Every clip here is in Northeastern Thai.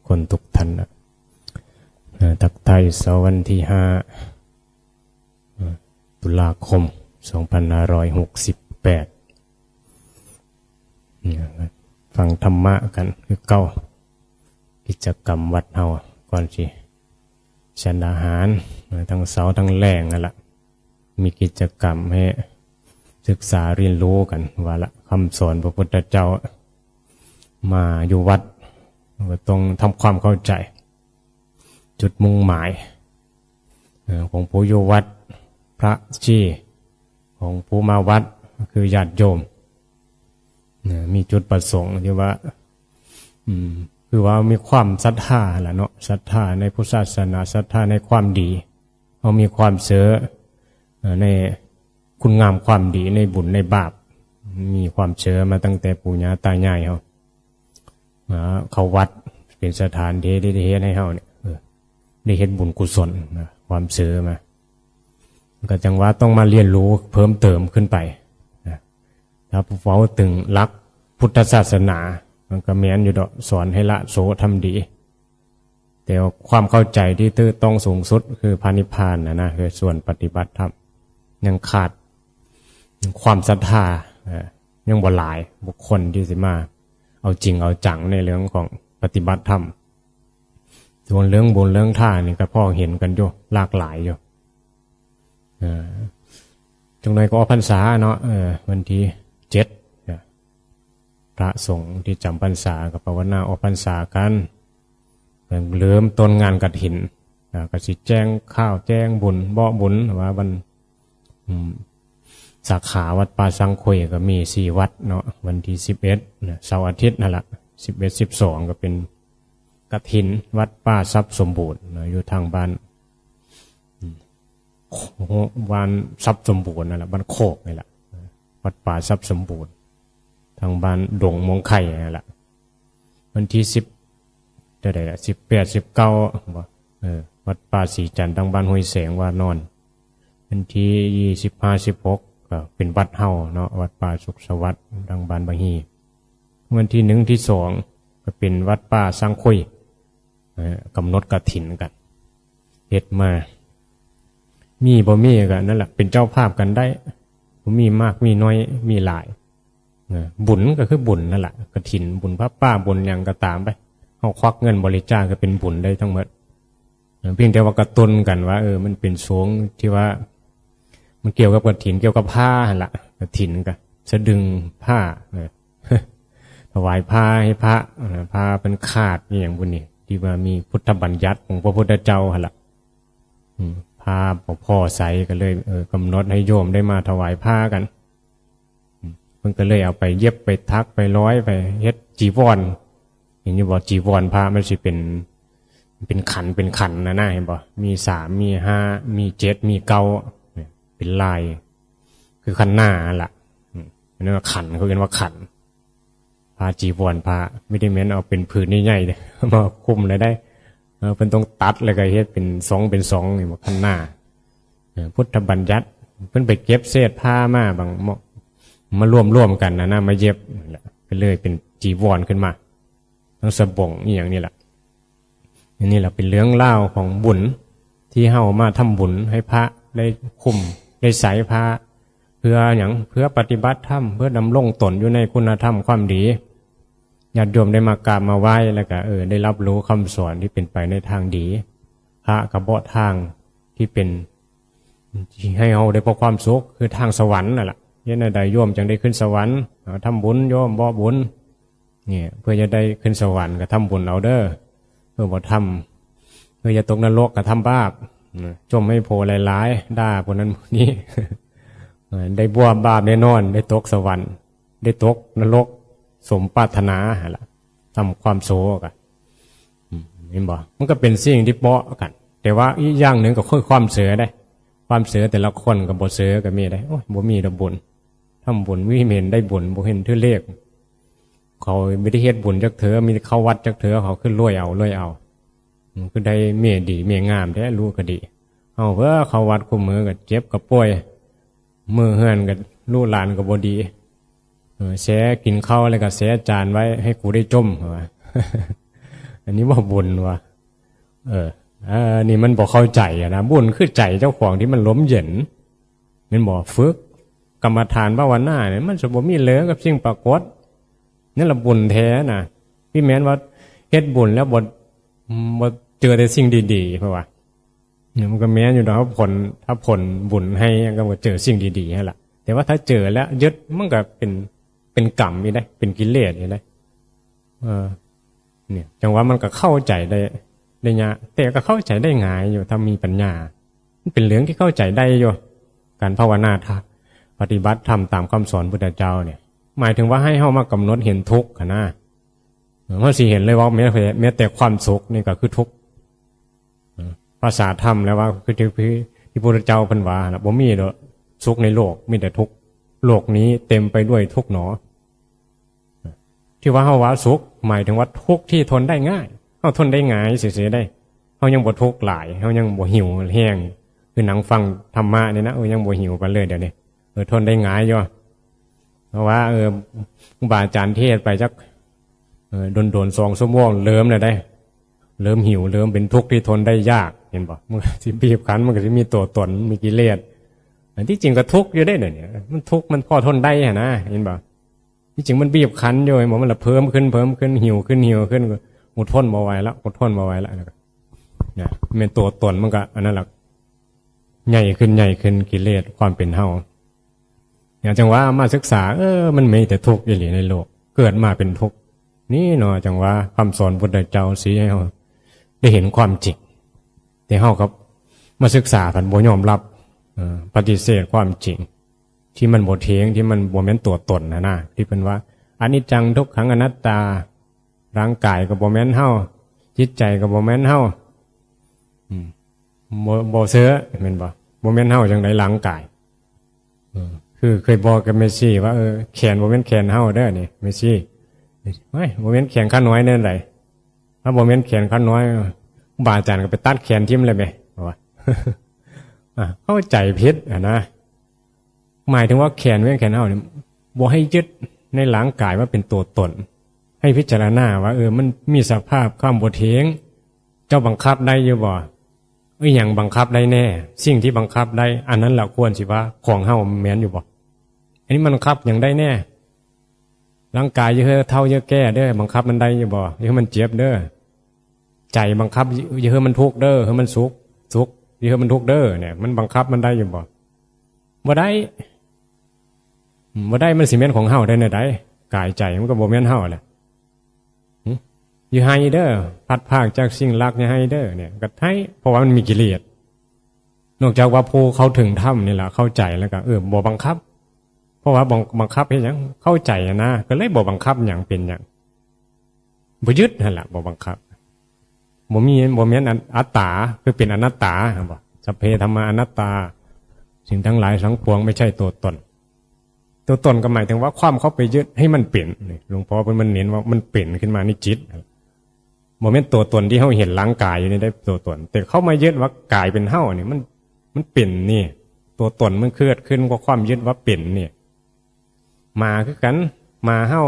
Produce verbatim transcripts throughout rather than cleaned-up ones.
คนทุกท่านนะ เอ่อ ทักทายเสาร์วันที่ห้า เอ่อ ตุลาคม สองพันห้าร้อยหกสิบแปด เนี่ย ฟังธรรมะกันคือเก่า กิจกรรมวัดเฮาก่อนสิฉันอาหาร เอ่อ ทั้งเสาร์ทั้งแลงนั่นละ มีกิจกรรมให้ศึกษาเรียนรู้กัน ว่าละคำสอนพระพุทธเจ้า มาอยู่วัดก็ต้องทำความเข้าใจ จุดมุ่งหมาย เอ่อ ของผู้อยู่วัด พระชี ของผู้มาวัด คือญาติโยม นะ มีจุดประสงค์ที่ว่า อืม คือว่ามีความศรัทธาแหละเนาะ ศรัทธาในพุทธศาสนา ศรัทธาในความดี เฮามีความเชื่อ เอ่อ ในคุณงามความดี ในบุญในบาป มีความเชื่อมาตั้งแต่ปู่ย่าตายายเฮา อ่า เข้าวัดเป็นสถานที่ที่ได้เฮ็ดให้เฮาเนี่ย เออ ได้เฮ็ดบุญกุศลนะ ความเชื่อมา ก็จังว่าต้องมาเรียนรู้เพิ่มเติมขึ้นไปนะ ถ้าเว้าถึงหลักพุทธศาสนา มันก็แม่นอยู่ดอก สอนให้ละโสทำดี แต่ว่าความเข้าใจที่ถูกต้องสูงสุดคือพระนิพพานนะนะ คือส่วนปฏิบัติธรรม ยังขาดความศรัทธา เอ่อ ยังบ่หลายบุคคลที่สิมาเอาจริงเอาจังในเรื่องของปฏิบัติธรรม ส่วนเรื่องบุญเรื่องทานนี่ก็พอเห็นกันอยู่ หลากหลายอยู่ เอ่อ จังหน่อยก็ออกพรรษาเนาะ เอ่อ วันที่เจ็ดเนี่ย พระสงฆ์ที่จำพรรษาก็ภาวนาออกพรรษากัน เริ่มต้นงานกฐิน อ่า ก็สิแจงข้าวแจงบุญ เบาะบุญ ว่าวัน อืม สาขาวัดป่าสังคุยก็มีสี่วัดเนาะ วันที่สิบเอ็ดนะ เสาร์อาทิตย์นั่นละ สิบเอ็ด สิบสอง ก็เป็นกฐินวัดป่าทรัพย์สมบูรณ์นะ อยู่ทางบ้าน อืม โค- บ้านทรัพย์สมบูรณ์นั่นแหละ บ้านโคกนี่แหละ วัดป่าทรัพย์สมบูรณ์ ทางบ้านดงมวงไข่นั่นแหละ วันที่สิบ เท่าใดล่ะ สิบแปด สิบเก้า บ่ เออ วัดป่าศรีจันทร์ ทางบ้านห้วยแสง วานอน วันที่ยี่สิบห้า สิบหก ก็เป็นวัดเฮาเนาะ วัดป่าสุขสวัสดิ์ ทางบ้านบางฮี วันที่หนึ่ง ที่สอง ก็เป็นวัดป่าสังคุย เอ่อ กำหนดกฐินกัน เฮ็ดมา มีบ่มีก็นั่นแหละ เป็นเจ้าภาพกันได้ บ่มีมากมีน้อย มีหลาย เอ่อ บุญก็คือบุญนั่นแหละ กฐิน บุญผ้าป่า บุญหยังก็ตามไป เฮาควักเงินบริจาคก็เป็นบุญได้ทั้งหมด เอ่อ เพียงแต่ว่ากระตุ้นกันว่า เออ มันเป็นช่วงที่ว่า มันเกี่ยวกับกฐิน เกี่ยวกับผ้าหั่นละ กฐินก็สะดึงผ้า เออ ถวายผ้าให้พระ เอ่อ ผ้าเป็นขาดอหย่างบุญนี่ ที่ว่ามีพุทธบัญญัติของพระพุทธเจ้าหั่นละ อืม ผ้าบ่พอใส่ก็เลย เออ กำหนดให้โยมได้มาถวายผ้ากัน อืม เพิ่นก็เลยเอาไปเย็บไปถักไปร้อยไปเฮ็ดจีวร เห็นอยู่บ่ จีวรพระมันสิเป็น เป็นขันเป็นขันนะนะ เห็นบ่ มีสาม มีห้า มีเจ็ด มีเก้า เนี่ย เป็นลาย คือขันหน้าหั่นละ อืม อันนั้นว่าขัน เขาเรียกว่าขัน ผ้าจีวรพระ ไม่ได้แม่นเอาเป็นผืนใหญ่ๆเด้ มาคลุมเลยได้ เออ เพิ่นต้องตัดแล้วก็เฮ็ดเป็นสองเป็นสองนี่บ่ ขันหน้า เออ พุทธบัญญัติ เพิ่นไปเก็บเศษผ้ามาบาง ม- มารวมๆกันนะนะ มาเย็บนั่นแหละ ก็เลยเป็นจีวรขึ้นมา ทั้งสบงอีหยังนี่แหละ อันนี้แหละเป็นเรื่องราวของบุญ ที่เฮามาทำบุญให้พระได้คุ้ม ได้ใส่พระ เพื่อหยัง เพื่อปฏิบัติธรรม เพื่อดำรงตนอยู่ในคุณธรรมความดี ญาติโยมได้มากราบมาไหว้แล้วก็ เออ ได้รับรู้คำสอนที่เป็นไปในทางดี พระก็เบาะทางที่เป็น ที่ให้เฮาได้พบความสุข คือทางสวรรค์นั่นแหละ เฮ็ดแนวใดโยมจังได้ขึ้นสวรรค์ เอา ทำบุญโยม เบาะบุญ เนี่ย เพื่อจะได้ขึ้นสวรรค์ก็ทำบุญเอาเด้อ เพื่อบ่ทำ เพื่อจะตกนรกก็ทำบาป นะ จมให้โพหลายๆ ด่าผู้นั้นผู้นี้ เออ ได้บาปบาปแน่นอน ได้ตกสวรรค์ ได้ตกนรก สมปรารถนาหั่นล่ะ ทำความโสกะ อืม เห็นบ่ มันก็เป็นสิ่งที่เปาะกัน แต่ว่าอีกอย่างหนึ่งก็คือความเชื่อเด้ ความเชื่อแต่ละคนก็บ่เชื่อก็มีเด้ โอ้ย บ่มีดอกบุญ ทำบุญ บ่เห็นได้บุญ บ่เห็นถือเลข เขาบ่ได้เฮ็ดบุญจักเทื่อ มีแต่เข้าวัดจักเทื่อ เขาคือรวยเอา รวยเอา อืม คือได้เมียดี เมียงามแท้ ลูกก็ดี เอาเว้อ เข้าวัดคู่มื้อก็เจ็บก็ป่วย มื้อเฮือนก็ลูกหลานก็บ่ดี เออ แซกินข้าวแล้วก็แซจานไว้ให้กูได้จม ว่า อันนี้ว่าบุญวะ เออ เออ นี่มันบ่เข้าใจอะนะ บุญคือใจเจ้าของที่มันร่มเย็น แม่นบ่ ฝึกกรรมฐานภาวนาเนี่ย มันจะบ่มีเหลือกับสิ่งปรากฏ นั่นละบุญแท้นะ พี่แม้นว่าเฮ็ดบุญแล้วบ่ บ่เจอแต่สิ่งดีๆ เพราะว่า เนี่ยมันก็แม่นอยู่ดอก ถ้าผล ถ้าผลบุญให้ก็เจอสิ่งดีๆ นั่นแหละ แต่ว่าถ้าเจอแล้วยึด มันก็เป็น เป็นกรรมอีกได้ เป็นกิเลสอีกได้ เออ เนี่ย จังว่ามันก็เข้าใจได้ ได้ยาก แต่ก็เข้าใจได้ง่ายอยู่ ถ้ามีปัญญา มันเป็นเรื่องที่เข้าใจได้อยู่ การภาวนา ถ้าปฏิบัติธรรมตามคำสอนพุทธเจ้าเนี่ย หมายถึงว่าให้เฮามากำหนดเห็นทุกข์หั้นนะ เฮาสิเห็นเลยว่าแม้ แม้แต่ความสุขนี่ก็คือทุกข์ เออ ภาษาธรรมแล้วว่า คือที่ ที่พุทธเจ้าเพิ่นว่านะ บ่มีดอกสุขในโลก มีแต่ทุกข์ โลกนี้เต็มไปด้วยทุกข์หนอ ที่ว่าเฮาว่าสุข หมายถึงว่าทุกข์ที่ทนได้ง่าย เฮาทนได้ง่ายซื่อๆ ได้ เฮายังบ่ทุกข์หลาย เฮายังบ่หิวแฮง คือนั่งฟังธรรมะนี่นะ เออ ยังบ่หิวปานเลยเดี๋ยวนี้ เออ ทนได้ง่ายอยู่ เพราะว่า เออ ครูบาอาจารย์เทศน์ไปจัก เออ โดนๆ สองชั่วโมง เริ่มแล้วได้ เริ่มหิว เริ่มเป็นทุกข์ที่ทนได้ยาก เห็นบ่ มันก็สิบีบคั้น มันก็สิมีตัวตน มีกิเลส อันที่จริงก็ทุกข์อยู่ได้เดี๋ยวนี้ มันทุกข์ มันพอทนได้หั้นนะ เห็นบ่ ที่จริงมันบีบคั้นอยู่ เห็นบ่ มันละเพิ่มขึ้น เพิ่มขึ้น หิวขึ้น หิวขึ้น ก็อดทนบ่ไหวแล้ว อดทนบ่ไหวแล้ว แล้วก็ นะ แม่นตัวตนมันก็อันนั้นล่ะ ใหญ่ขึ้น ใหญ่ขึ้น กิเลสความเป็นเฮา เนี่ย จังว่ามาศึกษา เออ มันมีแต่ทุกข์อีหลีในโลก เกิดมาเป็นทุกข์ นี่เนาะ จังว่าคำสอนพุทธเจ้าสิให้เฮาได้เห็นความจริง แต่เฮาก็มาศึกษากันบ่ยอมรับ เอ่อ ปฏิเสธความจริง ที่มันบ่เที่ยง ที่มันบ่แม่นตัวตนหั้นนะ ที่เพิ่นว่า อนิจจัง ทุกขัง อนัตตา ร่างกายก็บ่แม่นเฮา จิตใจก็บ่แม่นเฮา อืม บ่ บ่เชื่อ แม่นบ่ บ่แม่นเฮาจังใดร่างกาย เออ คือเคยบอกกับแม่ชีว่า เออ แขนบ่แม่นแขนเฮาเด้อนี่ แม่ชี เฮ้ย บ่แม่นแขนข้าน้อยแนวใด ถ้าบ่แม่นแขนข้าน้อย ครูบาอาจารย์ก็ไปตัดแขนทิ่มเลยแหม ว่า อ่ะ เข้าใจผิดอะนะ หมายถึงว่าแขนบ่แม่นแขนเฮาเนี่ย บ่ให้ยึดในร่างกายว่าเป็นตัวตน ให้พิจารณาว่า เออ มันมีสภาพความบ่เที่ยง เจ้าบังคับได้อยู่บ่ อีหยังบังคับได้แน่ สิ่งที่บังคับได้ อันนั้นแหละควรสิว่าของเฮา แม่นอยู่บ่ อันนี้มันบังคับหยังได้แน่ ร่างกายอย่าให้เฒ่าอย่าแก่เด้อ บังคับมันได้อยู่บ่ อย่าให้มันเจ็บเด้อ ใจบังคับอย่าให้มันทุกข์เด้อ ให้มันสุข สุข อย่าให้มันทุกข์เด้อ เนี่ย มันบังคับมันได้อยู่บ่ บ่ได้ อืม บ่ได้ มันสิแม่นของเฮาได้แนวใด กายใจมันก็บ่แม่นเฮาแหละ หึ อย่าให้เด้อ พลัดพรากจากสิ่งรักอย่าให้เด้อ เนี่ย ก็ให้ เพราะว่ามันมีกิเลส นอกจากว่าผู้เข้าถึงธรรมนี่แหละ เข้าใจแล้วก็ เออ บ่บังคับ เพราะว่าบัง บังคับเฮ็ดหยัง เข้าใจอะนะ ก็เลยบ่บังคับหยัง เป็นหยัง บ่ยึดหั้นล่ะ บ่บังคับ บ่มี บ่แม่นอัน อัตตา คือเป็นอนัตตา หั้นบ่ สัพเพธัมมาอนัตตา สิ่งทั้งหลายทั้งปวงไม่ใช่ตัวตน ตัวตนก็หมายถึงว่าความเข้าไปยึดให้มันเป็น นี่ หลวงพ่อเพิ่นมันเน้นว่ามันเป็นขึ้นมาในจิต บ่แม่นตัวตนที่เฮาเห็นร่างกายอยู่นี่ได้ตัวตน แต่เข้ามายึดว่ากายเป็นเฮานี่ มัน มันเป็นนี่ ตัวตนมันเกิดขึ้นกับความยึดว่าเป็นนี่ หมาคือกัน หมาเฮา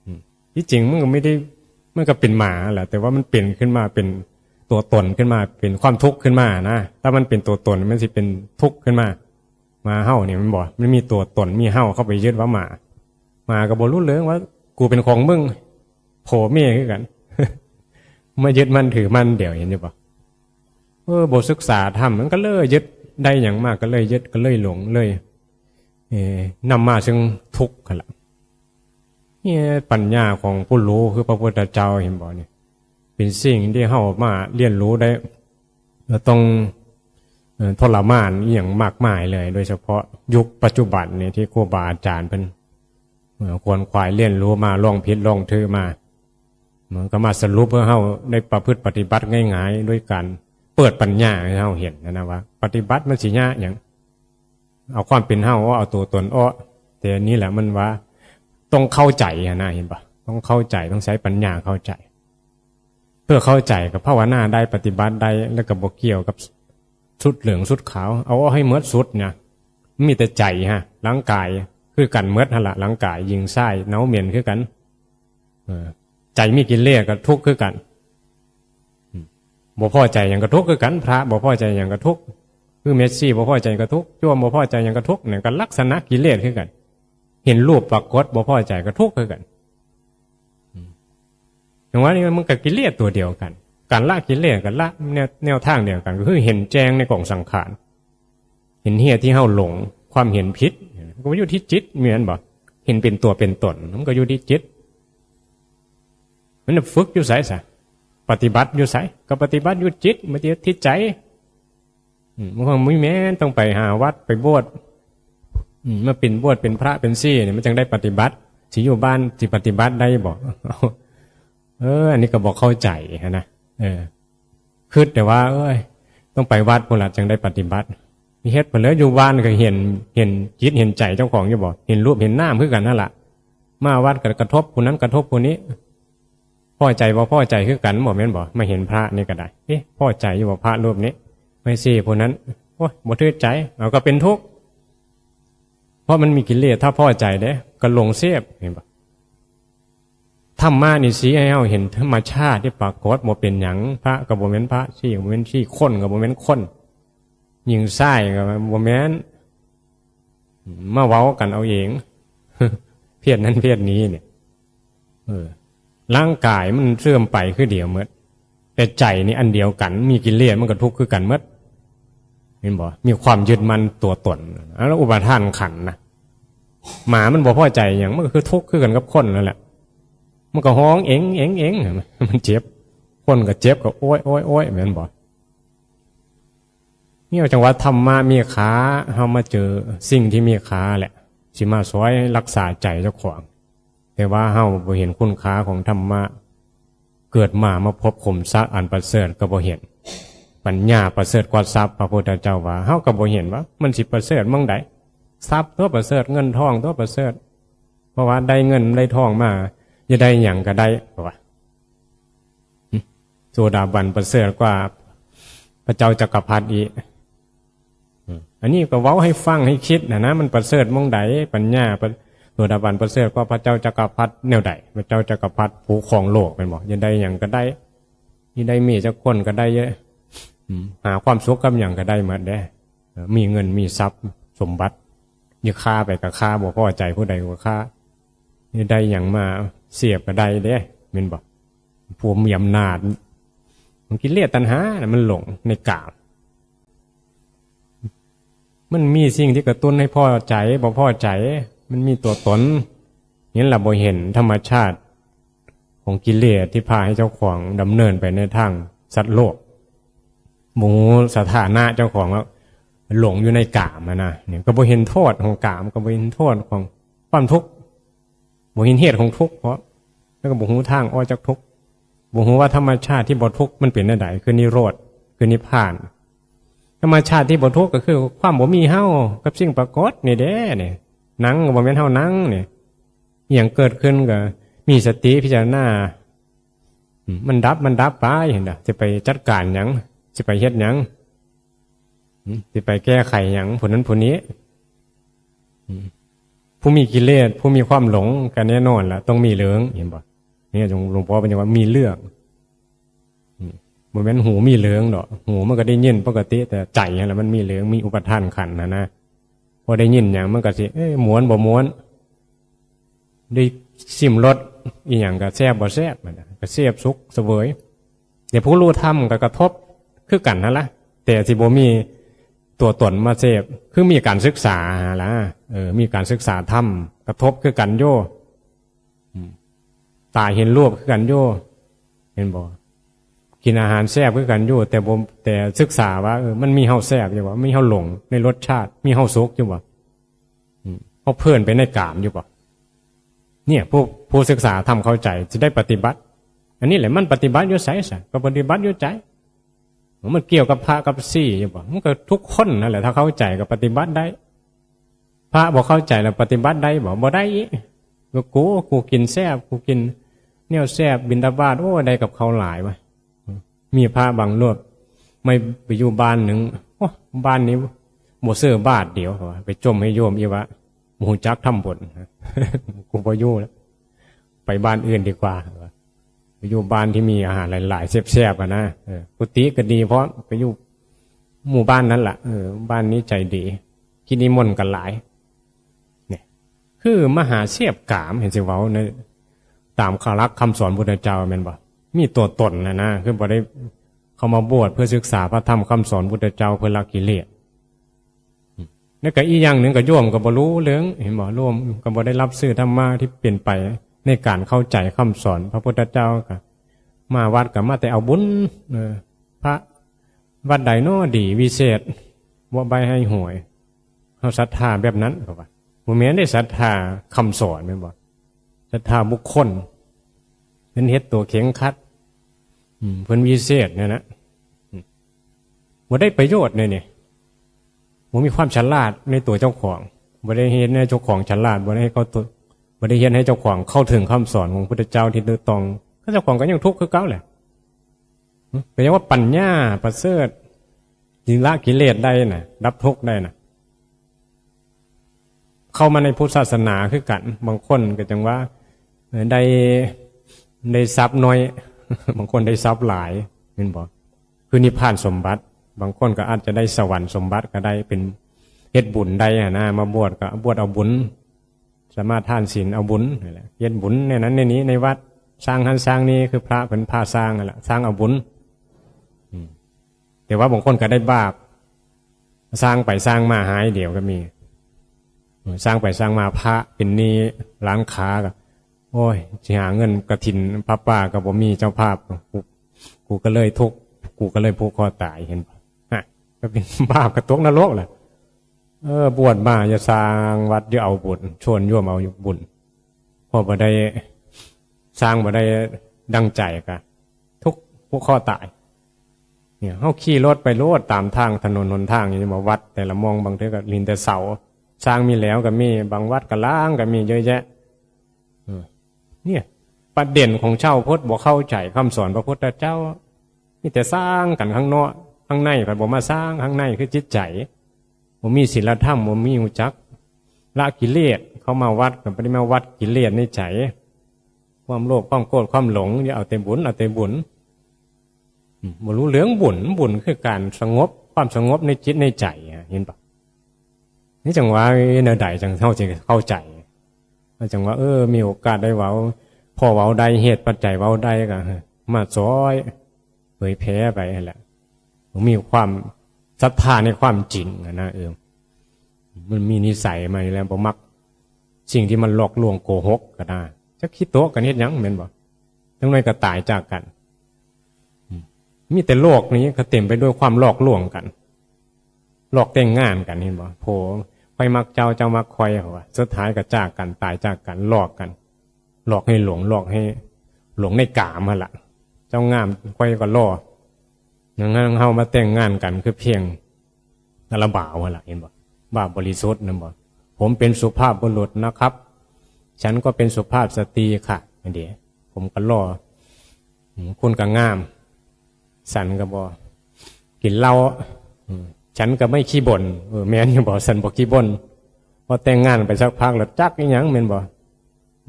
อืม ที่จริงมันก็ไม่ได้ มันก็เป็นหมาแหละ แต่ว่ามันเป็นขึ้นมาเป็นตัวตนขึ้นมา เป็นความทุกข์ขึ้นมานะ ถ้ามันเป็นตัวตนมันสิเป็นทุกข์ขึ้นมา หมาเฮาเนี่ยมันบ่ มันมีตัวตน มีเฮาเข้าไปยึดว่าหมา หมาก็บ่รู้เรื่องว่ากูเป็นของมึง พ่อแม่คือกัน มายึดมั่นถือมั่นเดี๋ยว เห็นอยู่บ่ เออ บ่ศึกษาธรรม มันก็เลยยึด ได้หยังมาก็เลยยึด ก็เลยหลง เลย เอ่อ นำมาซึ่งทุกข์หั้นล่ะ นี่ปัญญาของผู้รู้คือพระพุทธเจ้า เห็นบ่เนี่ย เป็นสิ่งที่เฮามาเรียนรู้ได้ เราต้อง เอ่อ ทรมานอีหยังมากมายเลย โดยเฉพาะยุคปัจจุบันนี่ที่ครูบาอาจารย์เพิ่น เอ่อ ขวนขวายเรียนรู้มา ลองผิดลองถูกมา มันก็มาสรุปให้เฮาได้ประพฤติปฏิบัติง่ายๆ ด้วยการเปิดปัญญาให้เฮาเห็นนะ นะว่า ปฏิบัติมันสิยากหยัง เอาความเป็นเฮาออก เอาตัวตนออก แต่อันนี้แหละมันว่าต้องเข้าใจหั้นนะ เห็นปะ ต้องเข้าใจ ต้องใช้ปัญญาเข้าใจ เพื่อเข้าใจก็ภาวนาได้ ปฏิบัติได้ แล้วก็บ่เกี่ยวกับชุดเหลืองชุดขาว เอาออกให้หมดชุดนะ มีแต่ใจฮะ ร่างกายคือกันหมดหั้นล่ะ ร่างกาย หญิงชาย เน่าเหม็นคือกัน เออ ใจมีกิเลสก็ทุกข์คือกัน บ่พอใจหยังก็ทุกข์คือกัน พระบ่พอใจหยังก็ทุกข์ คือเมสซี่บ่พอใจก็ทุกข์ โยมบ่พอใจหยังก็ทุกข์ เนี่ยก็ลักษณะกิเลสคือกัน เห็นรูปปรากฏบ่พอใจก็ทุกข์คือกัน อืม อย่างว่านี่มันก็กิเลสตัวเดียวกัน การละกิเลสกับละแนว แนวทางเดียวกัน ก็คือเห็นแจ้งในกองสังขาร เห็นเหตุที่เฮาหลง ความเห็นผิด ก็อยู่ที่จิต แม่นบ่ เห็นเป็นตัวเป็นตน มันก็อยู่ที่จิต มันฝึกอยู่ไสซะ ปฏิบัติอยู่ไส ก็ปฏิบัติอยู่จิต บ่ได้ที่ใจ อืม บางคนบ่แม่นต้องไปหาวัดไปโบสถ์ อืม มาเป็นโบสถ์เป็นพระเป็นซี่เนี่ย มันจั่งได้ปฏิบัติ สิอยู่บ้านสิปฏิบัติได้บ่ เออ อันนี้ก็บ่เข้าใจหั้นนะ เออ คิดแต่ว่า เอ้ย ต้องไปวัดพุ้นละจั่งได้ปฏิบัติ เฮ็ดไปเลย อยู่บ้านก็เห็น เห็นจิตเห็นใจเจ้าของอยู่บ่ เห็นรูปเห็นนามคือกันนั่นล่ะ มาวัดก็กระทบผู้นั้นกระทบผู้นี้ พอใจบ่พอใจคือกันบ่ แม่นบ่ มาเห็นพระนี่ก็ได้ เอ๊ะ พอใจอยู่บ่พระรูปนี้ ไม่ซี่ผู้นั้น โอ้ย บ่ถือใจ เอาก็เป็นทุกข์ เพราะมันมีกิเลส ถ้าพอใจเด้ ก็หลงเสพ เห็นบ่ ธรรมะนี่สิให้เฮาเห็นธรรมชาติที่ปรากฏ บ่เป็นหยัง พระก็บ่แม่นพระ ซี่ก็บ่แม่นซี่ คนก็บ่แม่นคน หญิงชายก็บ่แม่น มาเว้ากันเอาเอง เพศนั้นเพศนี้เนี่ย เออ ร่างกายมันเสื่อมไปคือเดียวหมด แต่ใจนี่อันเดียวกัน มีกิเลสมันก็ทุกข์คือกันหมด เห็นบ่ มีความยึดมั่นตัวตน แล้วอุปาทานขันธ์นะ หมามันบ่พอใจหยัง มันก็คือทุกข์คือกันกับคนนั่นแหละ มันก็ฮ้องเอ็งเอ็งเอ็ง มันเจ็บ คนก็เจ็บก็โอ๊ยโอ๊ยโอ๊ย แม่นบ่ นี่จั่งว่าธรรมะมีค่า เฮามาเจอสิ่งที่มีค่าแหละ สิมาซอยรักษาใจเจ้าของ แต่ว่าเฮาบ่เห็นคุณค่าของธรรมะ เกิดมามาพบขุมทรัพย์อันประเสริฐก็บ่เห็น ปัญญาประเสริฐกว่าทรัพย์ พระพุทธเจ้าว่า เฮาก็บ่เห็นว่ามันสิประเสริฐหม่องใด ทรัพย์ตัวประเสริฐ เงินทองตัวประเสริฐ เพราะว่าได้เงินได้ทองมา จะได้หยังก็ได้ เพราะว่า โสดาบันประเสริฐกว่าพระเจ้าจักรพรรดิอีก อืม อันนี้ก็เว้าให้ฟังให้คิดนะนะ มันประเสริฐหม่องใด ปัญญาประ- โสดาบันประเสริฐกว่าพระเจ้าจักรพรรดิแนวใด พระเจ้าจักรพรรดิผู้ครองโลก แม่นบ่ จะได้หยังก็ได้ นี่ได้เมียจักคนก็ได้เยอะ อืม หาความสุขกับหยังก็ได้หมดเด้ เออ มีเงินมีทรัพย์สมบัติ นี่ฆ่าไปก็ฆ่า บ่พอใจผู้ใดก็ฆ่า นี่ได้หยังมาเสพก็ได้เด้ แม่นบ่ ผู้มีอำนาจ มันกิเลสตัณหาน่ะ มันหลงในกาม มันมีสิ่งที่กระตุ้นให้พอใจ บ่พอใจ มันมีตัวตน นี่แหละบ่เห็นธรรมชาติของกิเลสที่พาให้เจ้าของดำเนินไปในทางสัตว์โลก บ่ฮู้สถานะเจ้าของแล้ว หลงอยู่ในกามอะนะ เนี่ย ก็บ่เห็นโทษของกาม ก็บ่เห็นโทษของความทุกข์ บ่เห็นเหตุของทุกข์ เพราะ แล้วก็บ่ฮู้ทางออกจากทุกข์ บ่ฮู้ว่าธรรมชาติที่บ่ทุกข์มันเป็นแนวใด คือนิโรธ คือนิพพาน ธรรมชาติที่บ่ทุกข์ก็คือความบ่มีเฮากับสิ่งปรากฏนี่เด้ เนี่ย นั่งก็บ่แม่นเฮานั่ง เนี่ย อิหยังเกิดขึ้นก็มีสติพิจารณา อืม มันดับ มันดับไป เห็นบ่ สิไปจัดการหยัง สิไปเฮ็ดหยัง อืม สิไปแก้ไขหยัง ผู้นั้นผู้นี้ อืม ผู้มีกิเลส ผู้มีความหลง ก็แน่นอนล่ะ ต้องมีเหลือง เห็นบ่ เนี่ย หลวง- หลวงพ่อเพิ่นว่ามีเหลือง อืม บ่แม่นหูมีเหลืองดอก หูมันก็ได้ยินปกติ แต่ใจนั่นแหละมันมีเหลือง มีอุปาทานขันธ์นะนะ พอได้ยินหยังมันก็สิ เอ้ย ม่วนบ่ม่วน ได้ชิมรสอีหยังก็แซ่บบ่แซ่บ มันก็เสพสุขเสวย แต่ผู้รู้ธรรมก็กระทบคือกันนั่นล่ะ แต่สิบ่มีตัวตนมาเสพ คือมีการศึกษาหั่นล่ะ เออ มีการศึกษาธรรมกระทบคือกันอยู่ อืม ตาเห็นรูปคือกันอยู่ เห็นบ่ กินอาหารแซ่บคือกันอยู่ แต่บ่- แต่ศึกษาว่า เออ มันมีเฮาแซ่บอยู่บ่ มีเฮาหลงในรสชาติ มีเฮาสุขอยู่บ่ อืม เฮาเพลินไปในกามอยู่บ่ เนี่ย ผู้- ผู้ศึกษาธรรมเข้าใจ สิได้ปฏิบัติ อันนี้แหละ มันปฏิบัติอยู่ไสซะ ก็ปฏิบัติอยู่ใจ มันเกี่ยวกับพระกับซี่อยู่บ่ มันก็ทุกคนนั่นแหละ ถ้าเข้าใจก็ปฏิบัติได้ พระบ่เข้าใจแล้วปฏิบัติได้บ่ บ่ได้อีก ก็กู- กูกินแซ่บ กูกินแนวแซ่บ บิณฑบาต โอ้ ได้กับข้าวหลายวะ มีพระบางรูป ไม่ไปอยู่บ้านหนึ่ง โอ้ บ้านนี้บ่ซื้อบาตรเดียว ไปจ่มให้โยมอีกว่า บ่ฮู้จักทำบุญ กูบ่อยู่แล้ว ไปบ้านอื่นดีกว่า ไปอยู่บ้านที่มีอาหารหลายๆ แซ่บๆ อะนะ เออ กุฏิก็ดี เพราะไปอยู่หมู่บ้านนั้นล่ะ เออ บ้านนี้ใจดี กิจนิมนต์ก็หลาย เนี่ย คือมหาเสพกาม เห็นสิเว้าใน ตามหลักคำสอนพุทธเจ้าแม่นบ่ มีตัวตนนะนะ คือบ่ได้เข้ามาบวชเพื่อศึกษาพระธรรมคำสอนพุทธเจ้าเพื่อละกิเลส แล้วก็อีกอย่างหนึ่งก็โยมก็บ่รู้เรื่อง เห็นบ่ โยมก็บ่ได้รับซื้อธรรมะที่เป็นไปในการเข้าใจคำสอนพระพุทธเจ้า ก็มาวัดก็มาแต่เอาบุญ เออ พระวัดใดน้อดีวิเศษ บ่ใบ้ให้หวย เฮาศรัทธาแบบนั้น เขาว่า บ่แม่นได้ศรัทธาคำสอนแม่นบ่ ศรัทธาบุคคล เพิ่นเฮ็ดตัวเคร่งครัด อืม เพิ่นวิเศษเนี่ยนะ อืม บ่ได้ประโยชน์เลยนี่ บ่มีความฉลาดในตัวเจ้าของ บ่ได้เฮ็ดให้เจ้าของฉลาด บ่ได้ให้เขาตัว บ่ได้เฮ็ดให้เจ้าของเข้าถึงคำสอนของพุทธเจ้าที่ถูกต้อง ก็เจ้าของก็ยังทุกข์คือเก่าแหละ หึ เป็นหยังว่าปัญญาประเสริฐ สิละกิเลสได้น่ะ ดับทุกข์ได้น่ะ เข้ามาในพุทธศาสนาคือกัน บางคนก็จังว่า เอ่อ ได้ ได้ทรัพย์น้อย บางคนได้ทรัพย์หลาย แม่นบ่ คือนิพพานสมบัติ บางคนก็อาจจะได้สวรรค์สมบัติก็ได้ เป็นเฮ็ดบุญได้หั้นนะ มาบวชก็บวชเอาบุญ สมาทานศีลเอาบุญนั่นแหละ เฮ็ดบุญในนั้นในนี้ ในวัด สร้างหั้นสร้างนี่ คือพระเพิ่นพาสร้างนั่นแหละ สร้างเอาบุญ อืม แต่ว่าบางคนก็ได้บาป สร้างไปสร้างมาหายเดียวก็มี เออ สร้างไปสร้างมาพระเป็นหนี้ล้างขาก็ โอ้ย สิหาเงินกฐินผ้าป่าก็บ่มี เจ้าภาพ กู กูก็เลยทุกข์ กูก็เลยผูกคอตาย เห็นบ่ ฮะ ก็เป็นบาป ก็ตกนรกแหละ เออ บวชมาอย่าสร้างวัด อย่าเอาบุญ ชวนโยมเอาบุญ พอบ่ได้สร้างบ่ได้ดังใจก็ทุกข์ผูกคอตาย เนี่ย เฮาขี่รถไปโลดตามทางถนนหนทาง นี่มาวัดแต่ละหม่อง บางเทื่อก็เห็นแต่เสา สร้างมีแล้วก็มี บางวัดก็ล้างก็มีเยอะแยะ เออ เนี่ย ประเด็นของชาวพุทธบ่เข้าใจคำสอนพระพุทธเจ้า มีแต่สร้างกันข้างนอก ข้างในก็บ่มาสร้าง ข้างในคือจิตใจ บ่มีศีลธรรม บ่มีรู้จักละกิเลส เข้ามาวัดก็บ่ได้มาวัดกิเลสในใจ ความโลภ ความโกรธ ความหลง อย่าเอาแต่บุญ เอาแต่บุญ อืม บ่รู้เรื่องบุญ บุญคือการสงบ ความสงบในจิตในใจอะ เห็นปะ นี่จังว่าแนวใดจังเฮาสิเข้าใจ จังว่า เออ มีโอกาสได้เว้า พอเว้าได้ เหตุปัจจัยเว้าได้ก็มาซอยเผยแพร่ไปนั่นแหละ มีความศรัทธาในความจริงอะนะ เออ มันมีนิสัยมาอยู่แล้ว บ่มักสิ่งที่มันหลอกลวงโกหกก็ได้ จักขี้โต๊ะกันเฮ็ดหยังแม่นบ่ จังน้อยก็ตายจากกัน อืม มีแต่โลกนี้ก็เต็มไปด้วยความหลอกลวงกัน หลอกแต่งงานกัน เห็นบ่ ผัว ข้อยมักเจ้า เจ้ามักข้อย เขาว่า สุดท้ายก็จากกัน ตายจากกัน หลอกกัน หลอกให้หลง หลอกให้หลงในกามหั่นล่ะ เจ้างาม ข้อยก็หล่อ อย่างนั้นเฮามาแต่งงานกัน คือเพียง แต่ละบ่าวหั่นล่ะ เห็นบ่ บ่าวบริสุทธิ์นั่นบ่ ผมเป็นสุภาพบุรุษนะครับ ฉันก็เป็นสุภาพสตรีค่ะ นั่นเด้ ผมก็หล่อ อืม คุณก็งาม ฉันก็บ่กินเหล้า อืม ฉันก็ไม่ขี้บ่น เออ แม่นอยู่บ่ ฉันบ่ขี้บ่น พอแต่งงานไปสักพักแล้วจักอีหยังแม่นบ่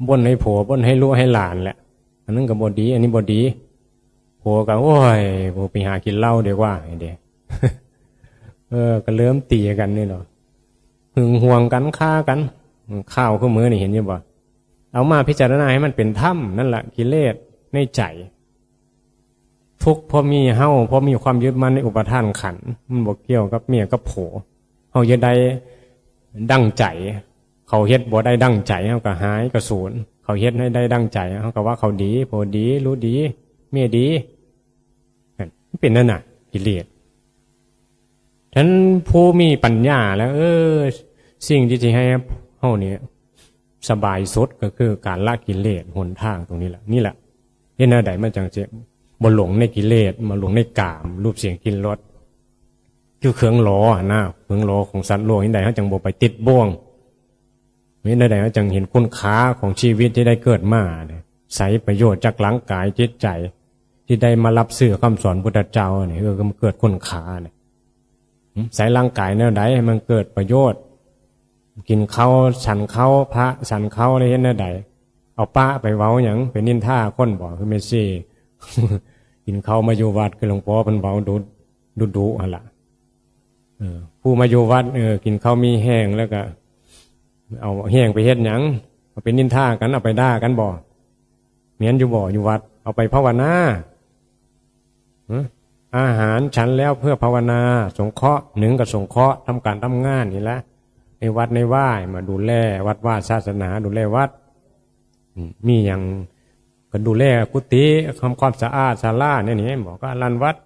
บ่นให้ผัว บ่นให้ลูกให้หลานแหละ อันนั้นก็บ่ดี อันนี้บ่ดี ผัวก็ โอ้ย กูไปหากินเหล้าดีกว่า ไอ้เด้ เออ ก็เริ่มตีกันนี่เนาะ หึงหวงกัน ฆ่ากัน ข่าวคือมื้อนี่เห็นอยู่บ่ เอามาพิจารณาให้มันเป็นธรรม นั่นแหละกิเลสในใจ ทุกข์เพราะมีเฮา เพราะมีความยึดมั่นในอุปาทานขันธ์ มันบ่เกี่ยวกับเมียกับผัว เฮาอย่าได้ดังใจ เขาเฮ็ดบ่ได้ดังใจ เฮาก็หายก็สูญ เขาเฮ็ดให้ได้ดังใจ เฮาก็ว่าเขาดี ผัวดี ลูกดี เมียดี นั่น มันเป็นนั่นน่ะ กิเลส ฉะนั้นผู้มีปัญญาแล้ว เออ สิ่งที่สิให้เฮาเนี่ยสบายสุดก็คือการละกิเลส หนทางตรงนี้แหละ นี่แหละ เฮ็ดแนวใดมันจังสิบ่หลงในกิเลส บ่หลงในกาม รูปเสียงกลิ่นรส คือเครื่องหล่อหั่นนะ เครื่องหล่อของสัตว์โลก เฮ็ดใดเฮาจังบ่ไปติดบ่วง เฮ็ดใดเฮาจังเห็นคุณค่าของชีวิตที่ได้เกิดมาเนี่ย ใช้ประโยชน์จากร่างกายจิตใจ ที่ได้มารับซื้อคำสอนพุทธเจ้าเนี่ย เออ มันเกิดคุณค่าเนี่ย หึ ใช้ร่างกายแนวใดให้มันเกิดประโยชน์ กินข้าวฉันข้าวพระฉันข้าวได้เฮ็ดแนวใด เอาปะไปเว้าหยัง ไปนินทาคนบ่ คือแม่ชี กินข้าวมาอยู่วัด คือหลวงพ่อเพิ่นเว้าดุ ดุดุหั่นล่ะ เออ ผู้มาอยู่วัด เออ กินข้าวมีแฮงแล้วก็ เอาแฮงไปเฮ็ดหยัง เอาไปนินทากัน เอาไปด่ากันบ่ แม่นอยู่บ่ อยู่วัด เอาไปภาวนา ฮะ อาหารฉันแล้วเพื่อภาวนา สงเคราะห์ หนึ่งก็สงเคราะห์ ทำการทำงานนี่แหละ ในวัดในว่า มาดูแลวัดวาศาสนา ดูแลวัด อืม มีหยังก็ดูแลกุฏิ ทำความสะอาดศาลาเนี่ยนี่ บอกก็ลานวัด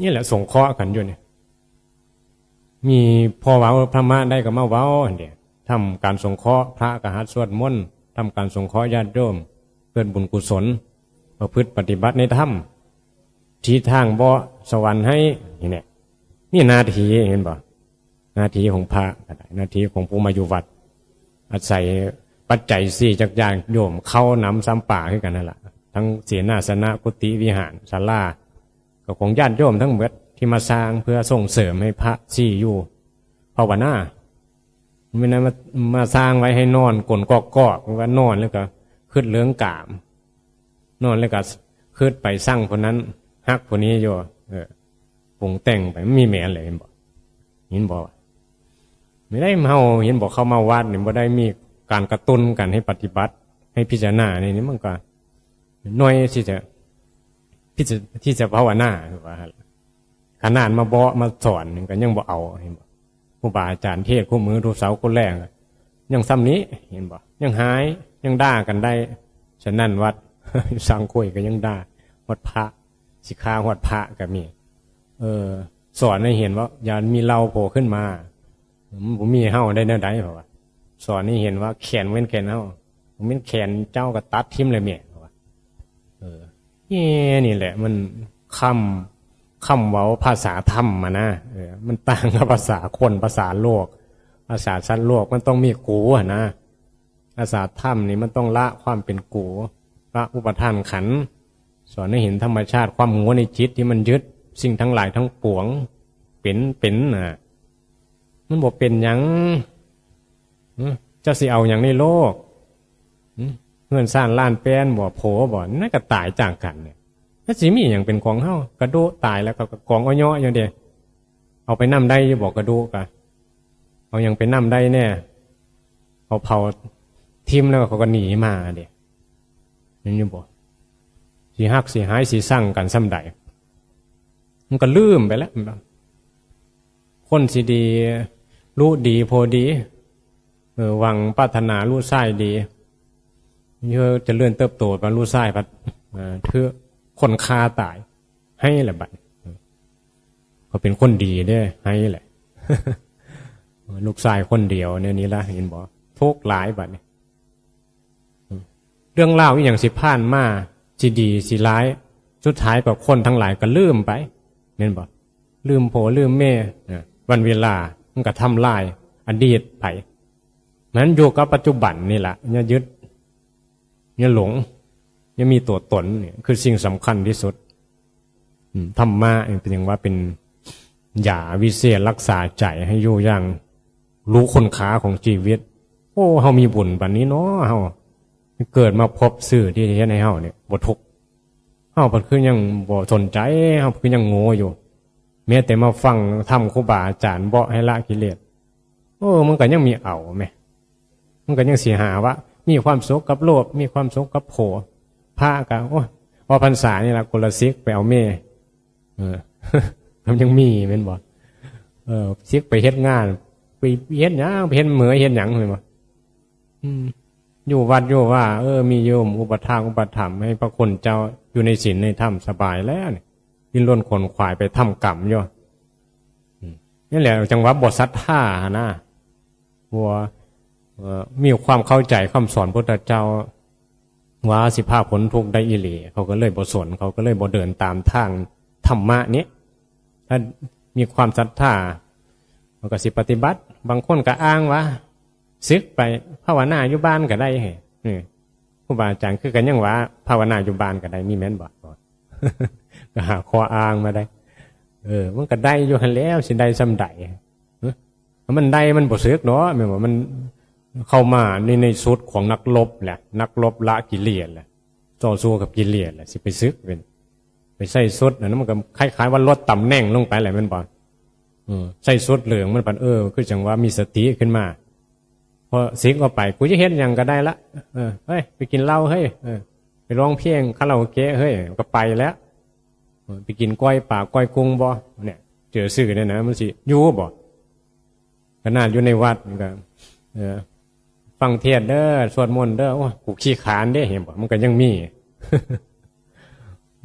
นี่แหละสงเคราะห์กันอยู่นี่ มีพอเว้าธรรมะได้ก็มาเว้าหั่นเด้ ทำการสงเคราะห์ พระก็หัดสวดมนต์ ทำการสงเคราะห์ญาติโยม เกิดบุญกุศล ประพฤติปฏิบัติในธรรม ชี้ทางบ่สวรรค์ให้ นี่แหละ นี่หน้าที่ เห็นบ่ หน้าที่ของพระก็ได้ หน้าที่ของผู้มาอยู่วัด อาศัยปัจจัยสี่จากญาติโยม เข้านำสามป่าคือกันนั่นล่ะ ทั้งเสนาสนะ กุฏิ วิหาร ศาลา ก็ของญาติโยมทั้งหมดที่มาสร้างเพื่อส่งเสริมให้พระสี่อยู่ภาวนา ไม่นั้นมา มาสร้างไว้ให้นอนกลนกอกๆ ว่านอนแล้วก็คิดเรื่องกาม นอนแล้วก็คิดไปสั่งผู้นั้น ฮักผู้นี้อยู่ เออ ปรุงแต่งไป มันมีแม่นเลย เห็นบ่ เห็นบ่ ไม่ได้เฮา เห็นบ่ เข้ามาวัดนี่บ่ได้มีการกระตุ้นกันให้ปฏิบัติ ให้พิจารณานี่ นี่มันก็น้อยที่จะ ที่จะ ที่จะภาวนา คือว่าหั่นล่ะ ขนาดมาเบาะมาสอนนี่ก็ยังบ่เอา เห็นบ่ ครูบาอาจารย์เทศน์คู่มื้อทุกเสาร์คู่แลง ยังส่ำนี้ เห็นบ่ ยังหาย ยังด่ากันได้ ฉะนั้นวัด สร้างคุยก็ยังด่า วัดพระ สิฆ่าฮอดพระก็มี เออ สอนให้เห็นว่า อย่ามีเราโผล่ขึ้นมา มันบ่มีเฮาได้แนวใด เพราะว่า สอนให้เห็นว่าแขนเว้นแขนเฮา มันเป็นแขนเจ้าก็ตัดทิ่มเลยแม่ เพราะว่า เออ นี่ นี่แหละ มันคำ คำเว้าภาษาธรรมอะนะ เออ มันต่างกับภาษาคน ภาษาโลก ภาษาสัตว์โลก มันต้องมีกูอะนะ ภาษาธรรมนี่มันต้องละความเป็นกู ละอุปาทานขันธ์ สอนให้เห็นธรรมชาติความโง่ในจิตที่มันยึดสิ่งทั้งหลายทั้งปวง เป็น เป็นน่ะ มันบ่เป็นหยัง หึ เจ้าสิเอาหยังในโลก หึ เฮือนซ่านล้านแปนบ่ ผัวบ่ นั่นก็ตายจากกันเนี่ย แล้วสิมีหยังเป็นของเฮา กระดูกตายแล้วก็กองอ้อยๆอยู่เด้ เอาไปนำได้อยู่บ่ กระดูกอะ เอาหยังไปนำได้แน่ เอาเผาทิ่มแล้วเขาก็หนีมาเด้ เห็นอยู่บ่ สิฮักสิหายสิซังกันส่ำใด มันก็ลืมไปแล้ว คนสิดี รู้ดีโพดี เออ หวังปรารถนาลูกชายดี เยอะเจริญเติบโตไป ลูกชายพัด เอ่อ คือคนฆ่าตาย ให้แหละบัด เขาเป็นคนดีเด้ ให้แหละ ลูกชายคนเดียวเนี่ยนี่ละ เห็นบ่ ทุกข์หลายบัดนี้ เรื่องราวอีหยังสิผ่านมา สิดีสิร้าย สุดท้ายก็คนทั้งหลายก็ลืมไป แม่นบ่ ลืมผัวลืมเมีย เออ วันเวลามันก็ทำลายอดีตไป นั้นอยู่กับปัจจุบันนี่ล่ะ อย่ายึด อย่าหลง อย่ามีตัวตน เนี่ยคือสิ่งสำคัญที่สุด อืม ธรรมะเนี่ยเป็นอย่างว่าเป็นยาวิเศษรักษาใจให้อยู่อย่างรู้คุณค่าของชีวิต โอ้ เฮามีบุญปานนี้เนาะ เฮาเกิดมาพบซื่อที่เฮ็ดให้เฮาเนี่ยบ่ทุกข์ เฮาเพิ่นคือยังบ่สนใจ เฮาคือยังโง่อยู่ แม้แต่มาฟังธรรมครูบาอาจารย์เบาะให้ละกิเลส โอ้ มันก็ยังมีเอาแหม มันก็ยังสิหาว่า มีความสุขกับโลภ มีความสุขกับผัว พระก็ โอ้ย ออกพรรษานี่ล่ะ กลสิกไปเอาเมีย เออ มันยังมีแม่นบ่ เออ สิกไปเฮ็ดงาน ไปเฮ็ดหยัง ไปเฮ็ดเหมือยเฮ็ดหยังแม่นบ่ อืม อยู่วัดอยู่ว่า เออ มีโยมอุปถากอุปถัมภ์ให้พระคุณเจ้าอยู่ในศีลในธรรมสบายแล้วนี่ ดิ้นรนขวนขวายไปทำกรรมอยู่ อืม นี่แหละจังหวะบ่ศรัทธานะ บ่ เอ่อ มีความเข้าใจคำสอนพุทธเจ้า ว่าสิพาพ้นทุกข์ได้อีหลี เขาก็เลยบ่สน เขาก็เลยบ่เดินตามทางธรรมะนี้ ถ้ามีความศรัทธา มันก็สิปฏิบัติ บางคนก็อ้างว่า สิกไปภาวนาอยู่บ้านก็ได้ เฮ้ย นี่ ครูบาอาจารย์คือกันยังว่า ภาวนาอยู่บ้านก็ได้ มีแม่นบ่ ก็หาข้ออ้างมาได้ เออ มันก็ได้อยู่หั่นแหล้ว สิได้ส่ำใด เอ้อ ถ้ามันได้มันบ่สิกดอก แม่นบ่ มัน เข้ามาในในชุดของนักรบแหละ นักรบละกิเลสแหละ ต่อสู้กับกิเลสแหละ สิไปศึกเป็น ไปใส่ชุดอันนั้นมันก็คล้ายๆว่าลดตำแหน่งลงไปแหละแม่นบ่ เออ ใส่ชุดเหลืองมันปัน เออ คือจังว่ามีสติขึ้นมา พอศึกออกไป กูจะเฮ็ดหยังก็ได้ละ เออ เฮ้ย ไปกินเหล้า เฮ้ย เออ ไปร้องเพลงคาราโอเกะ เฮ้ย ก็ไปแล้ว เออ ไปกินก้อยปลาก้อยกุ้งบ่ เนี่ย เจอซื่อเนี่ยนะ มันสิอยู่บ่ ขนาดอยู่ในวัดมันก็ เออ ฟังเทศน์เด้อ สวดมนต์เด้อ โอ้ย กูขี้ขานเด้ เห็นบ่ มันก็ยังมี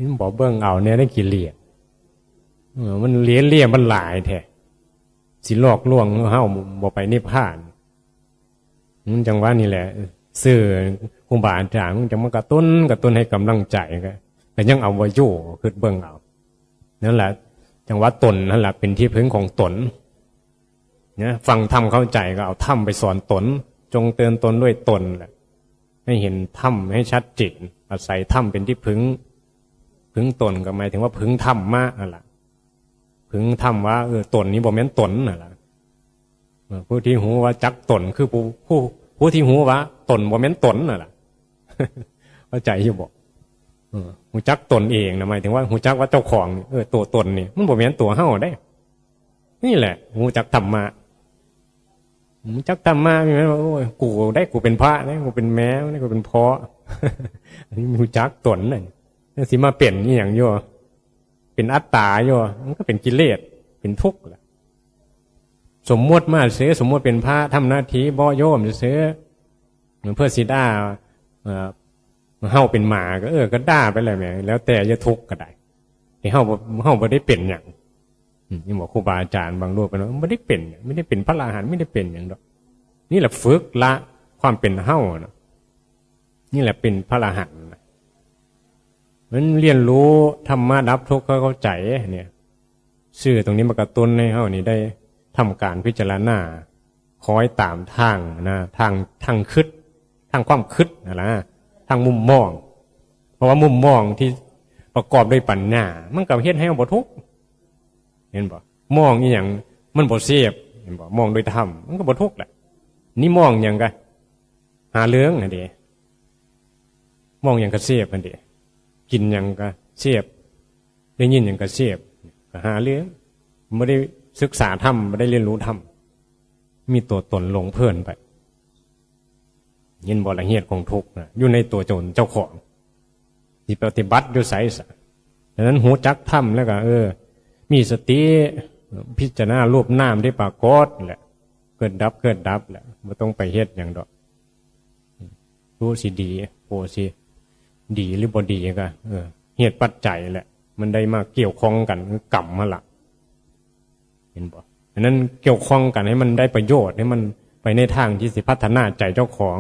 มันบอกเบิ่งเอาเนี่ยได้กิเลส เออ มันเหลียเลี่ยมมันหลายแท้ สิหลอกลวงเฮาบ่ไปนิพพาน มันจังว่านี่แหละ ซื่อครูบาอาจารย์มันจังมากระตุ้น กระตุ้นให้กำลังใจ ก็ ก็ยังเอาบ่อยู่ คิดเบิ่งเอา นั่นแหละ จังว่าตนนั่นแหละเป็นที่พึ่งของตน นะ ฟังธรรมเข้าใจก็เอาธรรมไปสอนตน จงเตือนตนด้วยตนแหละ ให้เห็นธรรมให้ชัดเจน อาศัยธรรมเป็นที่พึ่ง พึ่งตนก็หมายถึงว่าพึ่งธรรมะนั่นแหละ พึ่งธรรมว่า เออ ตนนี้บ่แม่นตนนั่นแหละ เออ ผู้ที่ฮู้ว่าจักตนคือผู้ ผู้ ผู้ที่ฮู้ว่าตนบ่แม่นตนนั่นแหละ เข้าใจอยู่บ่ เออ ฮู้จักตนเองนะ หมายถึงว่าฮู้จักว่าเจ้าของนี่ เออ ตัวตนนี่ มันบ่แม่นตัวเฮาเด้ นี่แหละ ฮู้จักธรรมะ ฮู้จักธรรมะ มีไหมว่า โอ้ย กูได้ กูเป็นพระนะ กูเป็นแม่นะ กูเป็นพ่อ อันนี้ฮู้จักตนน่ะ แล้วสิมาเป็นอีหยังอยู่ เป็นอัตตาอยู่ มันก็เป็นกิเลส เป็นทุกข์แหละ สมมติมาซื่อ สมมติเป็นพระทำหน้าที่บ่โยมซื่อ เพื่อสิด่า เอ่อ เฮาเป็นหมาก็ เออ ก็ด่าไปเลยแหม แล้วแต่จะทุกข์ก็ได้ ที่เฮาบ่ เฮาบ่ได้เป็นหยัง อืม นี่บอกครูบาอาจารย์บางรูปเพิ่นว่า บ่ได้เป็นหยัง ไม่ได้เป็นพระอรหันต์ ไม่ได้เป็นหยังดอก นี่แหละฝึกละความเป็นเฮานะ นี่แหละเป็นพระอรหันต์นะ มันเรียนรู้ธรรมะดับทุกข์เข้าใจเนี่ย ซื่อตรงนี้มากระตุ้นให้เฮานี่ได้ทำการพิจารณา คอยตามทางนะ ทาง ทางคิด ทางความคิดนั่นล่ะ ทางมุมมอง เพราะว่ามุมมองที่ประกอบด้วยปัญญา มันก็เฮ็ดให้เฮาบ่ทุกข์ เห็นบ่ มองอีหยังมันบ่เสพ เห็นบ่ มองโดยธรรม มันก็บ่ทุกข์แหละ นี่มองหยังกะ หาเรื่องหั่นเด้ มองหยังก็เสพหั่นเด้ กินหยังก็เสพ ได้ยินหยังก็เสพ ก็หาเรื่อง บ่ได้ศึกษาธรรม บ่ได้เรียนรู้ธรรม มีตัวตนหลงเพลินไป เห็นบ่ละ เหตุของทุกข์นะ อยู่ในตัวตนเจ้าของ สิปฏิบัติอยู่ไสซะ ดังนั้นฮู้จักธรรมแล้วก็ เออ มีสติ พิจารณารูปนามที่ปรากฏแหละ เกิดดับ เกิดดับแหละ บ่ต้องไปเฮ็ดหยังดอก รู้สิดี โอ้สิดีหรือบ่ดีก็ เออ เหตุปัจจัยแหละ มันได้มาเกี่ยวข้องกัน คือกรรมหั่นล่ะ เห็นบ่ อันนั้นเกี่ยวข้องกันให้มันได้ประโยชน์ ให้มันไปในทางที่สิพัฒนาใจเจ้าของ